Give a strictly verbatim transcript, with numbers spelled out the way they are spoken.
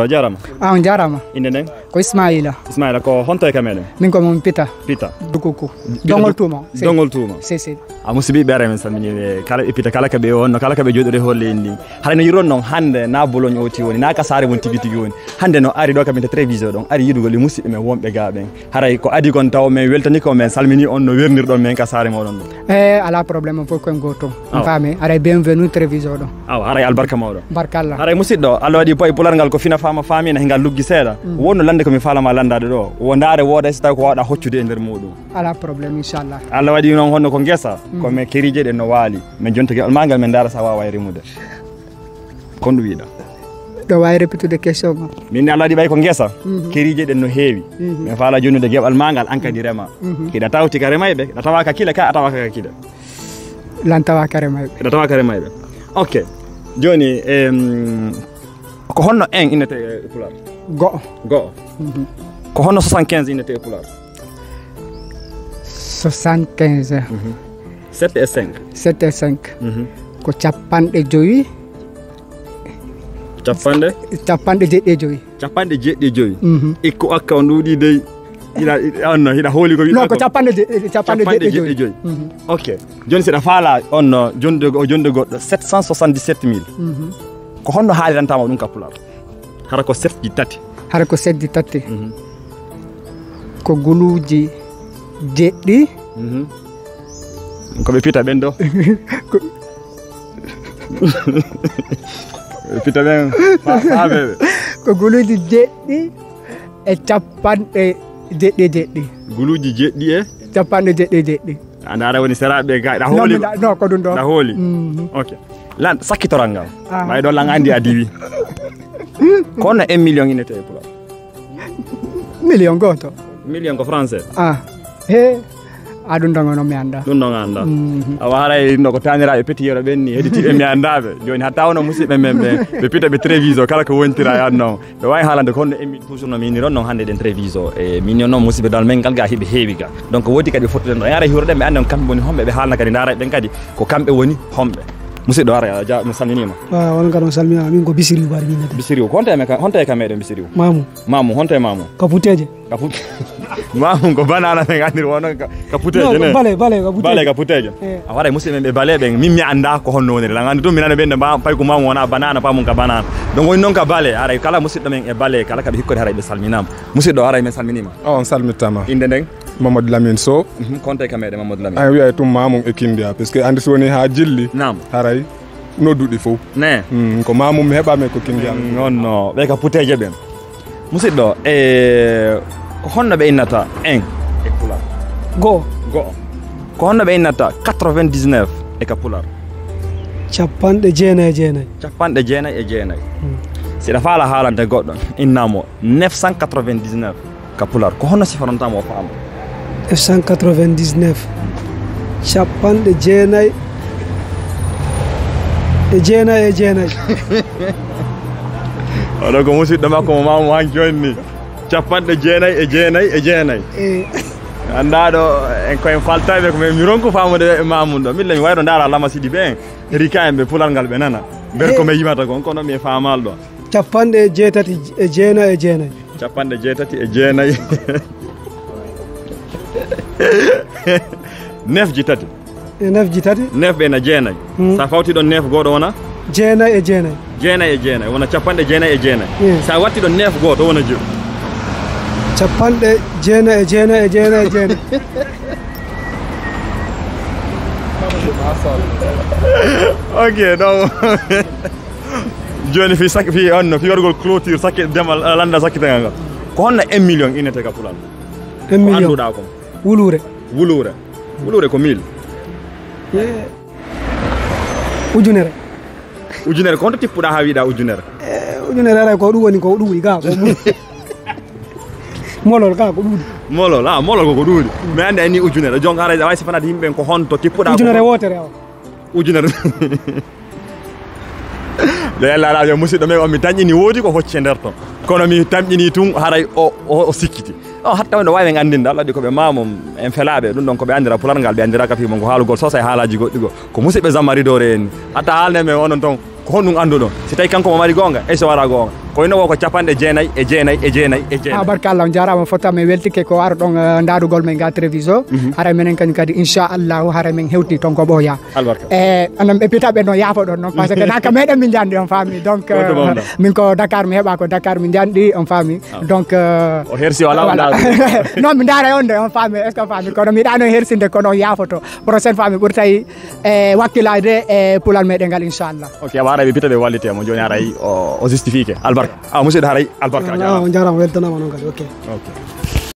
A jarama. A on jarama. Inde nden? Ko Ismaila. Ismaila, ko honto e ka meɗen? Min ko mon Pita. Pita. Dukuku. Dongol Tuuma. Si. Dongol Tuuma. Si, si. A musibi ɓe ara men salmini kala e Pita, kala ka ɓe wonno, kala ka ɓe joɗori holle en ni. Haray no yiron non hande na Bologne o ti woni, na ka saare mon tigi tigi woni. Hande no ari ɗo ka min télévision ɗon, ari yiɗugol e musiɓɓe men wonɓe ga ɓen. Haray ko adi kon taw men weltani ko men salmini on no wernirɗon men ka saare moɗon ɗon. E ala problème fof koye goto. Awa. Faami, haray bienvenue télévision ɗo. Awa, haray albarka mawɗo. Barkalla. Haray musidɗo, Allah waɗi boy pular ngal ko fina fama famina hingal luggi seeɗa. Mm. Wonno lande ko mi falama landade ɗo. Wo ndaare wooda si tawi ko wawɗa hoccude e nder muɗum. Ala problème, inchallah. Allah waɗi noon honno ko ngesa, mm, ko men kerije ɗen no waali. Men jonta geɓal ma ngal men ndaara sa wawa e remude. Kon ɗum wiɗa. Ɗo wawi répétude question o. Min ne Allah waɗi ɓay ko ngesa, mhm, kerije ɗen no heewi. Mhm. Men faala jonnude geɓal ma ngal an kadi rema. Mhm. Hiɗa tawti ka remayɓe, ɗa tawa ka kile ka, a tawa ka kile. Lan tawa ka remayɓe. Ɗa tawa ka remayɓe. Ok. Joni, em, ko honno en innete e pular? Go'o. Go'o. Mhm. Ko honno soixante-quinze innete e pular? Soixante-quinze. Mhm. Sept et cinq. Sept et cinq. Mhm. Ko capanɗe jowi. Capanɗe? Capanɗe jeɗɗi e jowi. Capanɗe jeɗɗi e jowi. Mhm. Ikku akka on ɗuuɗi dey. Hiɗa, hiɗa, on no, hiɗa hooli ko wiɗɗa. Non, ko capanɗe je-, capanɗe jeɗɗi e jowi. Capanɗe jeɗɗi e jowi. Mhm. Ok. Joni si ɗa faala on no, jonde go-, jonde goɗɗo, sept cent soixante-dix-sept mille. Mhm. Ko honno haalirantama ɗum ka pular? Hara ko sept ji tati. Hara ko sept ji tati. Mhm. Ko guluuji jeɗɗi. Mhm. Ko ɓe pita ɓen ɗo? Ko ɓe pita ɓen fa-, faaɓe ɓe. Ko guluuji jeɗɗi e capanɗe jeɗɗi e jeɗɗi. Guluuji jeɗɗi e? Capanɗe jeɗɗi e jeɗɗi. A ndaara woni seraaɓe ga, ɗa hooli? Non, mi nda-, non, ko ɗum ɗo. Ɗa hooli? Mhm. Ok. Lan, sakkitoral ngal. Ah. Ɓay ɗo lan andi a diwi. Ko honno un million innete e pular? Million gooto. Million ko français? Ah. He. A ɗum ɗon ono mi annda. Ɗum ɗon annda. Mhm. Awa haray no ko taaniraaɓe petiyero ɓen ni, heɗitiiɓe mi annda ɓe. Joni hatta wono musiɓɓe men ɓen, ɓe pita ɓe télévision kala ko wontira e aduna o. Ɓe wawi haalande ko honno en toujours no mi inniri on non hande ɗen télévision. E min non musiɓɓe dal men ngal ga hiɓe heewi ga. Donc wodi kadi ɓe fottuɗen ɗo. En ara hiwroɗen ɓe annden kamɓe woni homɓe, ɓe haalna kadi ndaara ɓen kadi ko kamɓe woni homɓe. Musiɗɗo ara, ja, mi salminima. Ah, on kadi on salminama. Min ko Bisiriw Bari min nete. Bisiriw, ko honto e me-, honto e ka meɗen Bisiriw? Mamu. Mamu, honto e Mamu? Ka puteje. Ka put-, Mamu ko banana men anndiri wono ka, ka puteje. Non, ne? Bale, bale, ka puteje. Bale ka puteje. Eh. A waray musiɓɓe men ɓe bale ɓen, min mi annda ko honno woniri. Lan anndi tun mi nana ɓen ne ba, pay ko Mamu wona banana, pamum ka banana. Donc woni non ka bale, haray kala musiɗɗo men e bale, kala ka ɓe hikkori haray ɓe salminama. Musiɗɗo haray men salminima. O, on salmittama. Inde nden? Mamadou Lamine Sow. Mhm, ko honto e ka meɗen Mamadou Lamine? Ay, wiyay tun Mamu e Kindiya, parce que anndi so woni ha jilli. Naam. Haray nodduɗi fof. Ne. Mm, ko Mamu mi heɓa men ko Kindiya. Mm, on no, ɓe ka puteje ɓen. Musiɗɗo, e ko honno ɓe innata en e pular? Go'o. Go'o. Ko honno ɓe innata quatre-vingt-dix-neuf e ka pular? Capanɗe jeenayi e jeenayi. Capanɗe jeenayi e jeenayi. Mm. Si ɗa faala haalande goɗɗo, innamo neuf cent quatre-vingt-dix-neuf. Ka pular, ko honno sifanantama o faama? Neuf cent quatre-vingt-dix-neuf. Capanɗe jeenayi e jeenayi e jeenayi. Oɗo ko musiɗɗo makko mo Mamu hanki on ni. Capanɗe jeenayi e jeenayi e jeenayi. Eh. Annda ɗo, en koyen faltayɓe ko men mi ronku faamude e Mamu ɗo. Milla mi wayno ndaara Lama Sidibe en. Rika en ɓe pular ngal ɓe nana. Nder ko men yimata kon, kono mi e faamal ɗo. Capanɗe jeetati e jeenayi e jeenayi. Capanɗe jeetati e jeenayi. Neuf ji tati. E neuf ji tati? Neuf ɓe na jeenayi. Hmm. Sa fawti ɗon neuf gooto wona? Jeenayi e jeenayi. Jeenayi e jeenayi. Wona capanɗe jeenayi e jeenayi. Hmm. Sa watti ɗon neuf gooto wona jowi. Capanɗe jeenayi e jeenayi e jeenayi e jeenayi. Ok, donc. Joni fi sak-, fi on no, fi wargol clôture sakke demal, eh, landa sakkitangal ngal. Ko honno un million innete ka pular? Un million. Ko annduɗa kon? Wuluure. Wuluure. Wuluure ko mille. Eh. Ujunere. Ujunere, ko honto tippuɗa ha wiɗa ujunere? Eh, ujunere aray ko ɗum woni ko ɗuuɗi ga, ko molol ga ko ɗuuɗi. Molol, ah, molol ko ko ɗuuɗi. Mi andi anni ujunere. Jon aray, a wawi sifanade yimɓe ɓen ko honto tippuɗa ko ujunere wootere awa. Ujunere. Nde Yalla Alaajo musidɗo men on, mi tañƴini woodi ko hocci e nder ton. Kono mi tamƴini tun haray o, o, o sikkiti. O hatta wonde waawi en anndinde, Allah waɗi ko ɓe maamum, en felaaɓe, ɗum ɗon ko ɓe anndira pular ngal, ɓe anndira ka fii mon ko haalugol sosay haalaaji goɗɗi goo. Ko musidɓe Zamma Ridoore en ni. Hatta haalne men onon ton, ko honɗum annduɗon? Si tawi kanko mo mari goonga, ey so wara goonga. Ko ino woo ko capanɗe jeenayi e jeenayi e jeenayi e jeenayi. Ah, barka Allah, on jaaraama fota, min weltike ko arɗon, eh, ndaarugol men ga Treviso. Haray menen kañum kadi, inchallahu, haray men hewti toon ko ɓooya. Albarka. E, onon ɓe pita ɓe noon, yaafo ɗon noon, parce que naka meɗen min njanɗi, on faami. Donc, eh, min ko Dakar mi heɓa, ko Dakar mi njanɗi, on faami. Donc, eh, o hersi o alaa o voilà. Non, mi ndaara on de, on faami, est-ce que on faami? Kono mi ɗaano hersinde, kono on yaafoto. Prochaine fois mi ɓurtay, eh, wakkilaade e pulal meɗen ngal, inchallah. Ok, awa haray ɓe pita ɓe wallite mo. Jooni haray o, o justifié. Albarka. Ah, musidɗo, haray albarka. Ah, on jaaraama, weltanaama noon kadi. Ok. Ok.